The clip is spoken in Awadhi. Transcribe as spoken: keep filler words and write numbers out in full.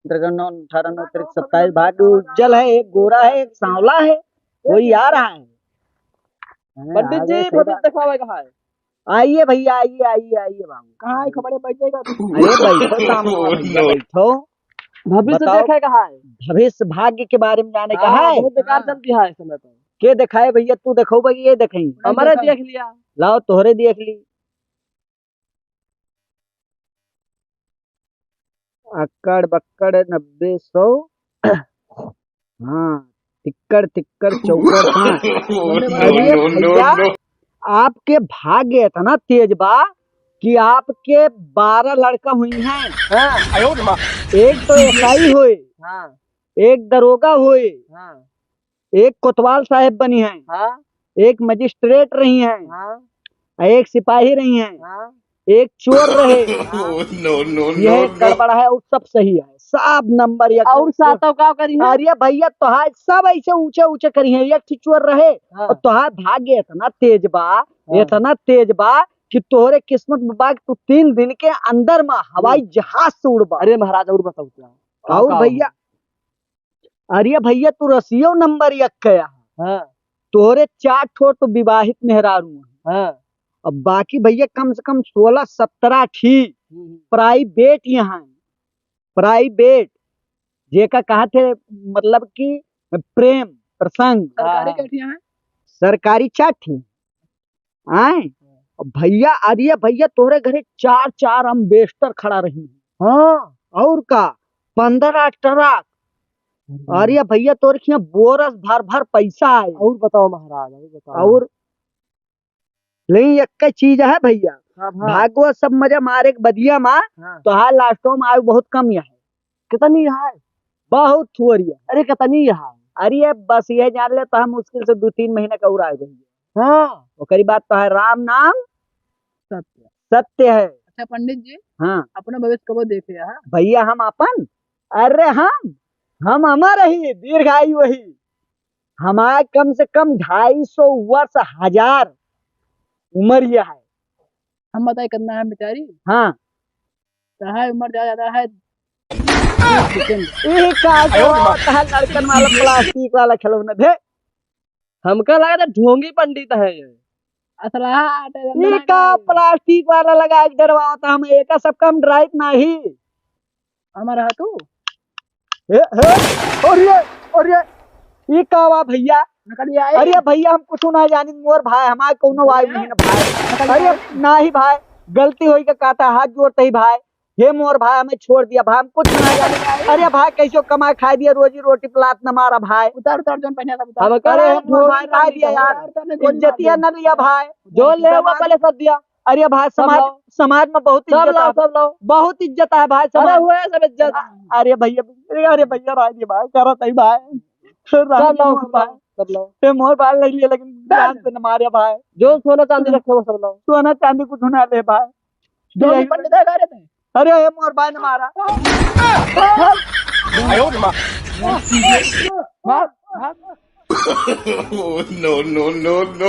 त्रिगुण नौ, अठारह नौ त्रिक सत्ताईस, भाग्य उज्जल है, एक गोरा है, एक सांवला है, कोई आ रहा है। हैं, पंडित जी, भविष्य दिखावे का है। आइए भैया, आइए, आइए, आइए बाबू। कहाँ है, खबरे बैठेगा? अरे बैठो सामने भैया, बैठो। भविष्य बताओ, देखे का है। भविष्य भाग्य के बारे में जाने का है। बहुत बेकार चलती है इस समय तो। के देखाए भैया, तू देखो भाई, ये देखें। हमारे देख लिया। लाओ, तोहरे देख ली। अक्कड़ बक्कड़ नब्बे सौ। हाँ, तिक्कड़ तिक्कड़ चौकड़ पाँच। अरे भैया, आपके भाग्य इतना तेज बा कि आपके बारह लड़का हुई हैं। हाँ। एक तो एसआई होए, हाँ। एक दरोगा होए, हाँ। एक कोतवाल साहेब बनी हैं, हाँ। एक मजिस्ट्रेट रही हैं, हाँ। एक सिपाही रही हैं, हाँ। एक चोर रहे। हाँ। यह गड़बड़ है और सब सही है, सब नंबर एक। और सातों का करी है? अरे भैया, तोहार सब ऐसे ऊंचे ऊंचे करी हैं, एक ठे चोर रहे। हाँ। और तोहार भाग्य इतना तेज बा, हाँ। इतना तेज बा कि तोहरे किस्मत में बा कि तू तीन दिन के अंदर में हवाई जहाज से उड़बा। अरे महाराज, और बताओ क्या? और भैया, अरे भैया, तू रसियो नंबर एक के है। हाँ। तोहरे चार ठो तो विवाहित मेहरारू हैं। हाँ। अब बाकी भैया कम से कम सोलह सत्रह ठी हम्म। प्राइवेट यहाँ है। प्राइवेट, जेका कहा थे, मतलब कि प्रेम प्रसंग। सरकारी हाँ। चार ठी हैं? सरकारी चार ठी। आए? अब भैया, अरे भैया, तोहरे घरे चार चार अम्बेस्टर खड़ा रही। हाँ। और का, पन्द्रह ट्रक। हम्म। अरे भैया, तोहरे खिया बोरस भर भर पैसा आए। और बताओ महाराज, और बताओ। और लेकिन एक चीज है भैया, हाँ, हाँ। भागो सब मजा मारे के बदिया मा, हाँ। तोहार लास्टो में आयु बहुत कम यहाँ है। कितनी है? बहुत थोड़ी है। अरे कितनी है? अरे बस यह जान ले, तो हम मुश्किल से दो तीन महीना का और आए भैया। हाँ। ओकरी बाद तो है राम नाम सत्य। सत्य है। अच्छा पंडित जी, हाँ। अपना भविष्य कबो देखे है? भैया हम अपन, अरे हम, हम अमर ही, दीर्घायु ही। हमारे कम से कम ढाई सौ वर्ष, हजार उम्र यह है। हम बताए कितना है बेचारी? हाँ। तो है उम्र ज्यादा, ज्यादा है बीस सेकंड। ई का आयो, तो है लड़कन वाला प्लास्टिक वाला खिलौना दे। हमका लगा था ढोंगी पंडित है ये। असला हट, ये का प्लास्टिक वाला लगा के डरवावत है, हम एका सब काम डराइत नाही। हमारा है तू? हे, हे, अरे, अरे, ई का बा भैया? नकली आई। अरे भैया, हम कुछ ना जानी, मोर भाई, हमार कौनो वाई नहीं ना भाई। नकली अरे आई। नाही भाई, गलती होई के कहता, हाथ जोड़ते ही भाई, हे मोर भाई, हमें छोड़ दिया भाई, हम कुछ ना जानी। अरे भाई, कैसे कमाए खाए दिया, रोजी रोटी पे लात न मारा भाई। उतार, उतार, जौन पहने सब उतार। हम अरे करे मोर भाई, रह दिया यार, उतार, उतार, गोली मार इज्जतिया दे। न लिया भाई। जो ले हुआ पहले सब दिया। अरे भाई, सब समाज, लाओ। समाज में बहुत सब इज्जत लाओ, है। सब लाओ। बहुत इज्जत है भाई, अरे समाज। हुआ है सब इज्जत। अरे भैया, अरे भैया, राजी भाई, करत है भाई। राजी सब लाओ, मोर सब भाई। लाओ, सब लाओ। ए, मोर भाई ले लिए, लेकिन जान से न मारे भाई। जो सोना चांदी रखे हो, सब लाओ। सोना चांदी कुछ ना ले भाई। जो भी पंडित है, गा रहे थे। अरे, ए, मोर भाई न मारा। आयो रे माँ। भाग, भाग। Oh, no, no, no, no।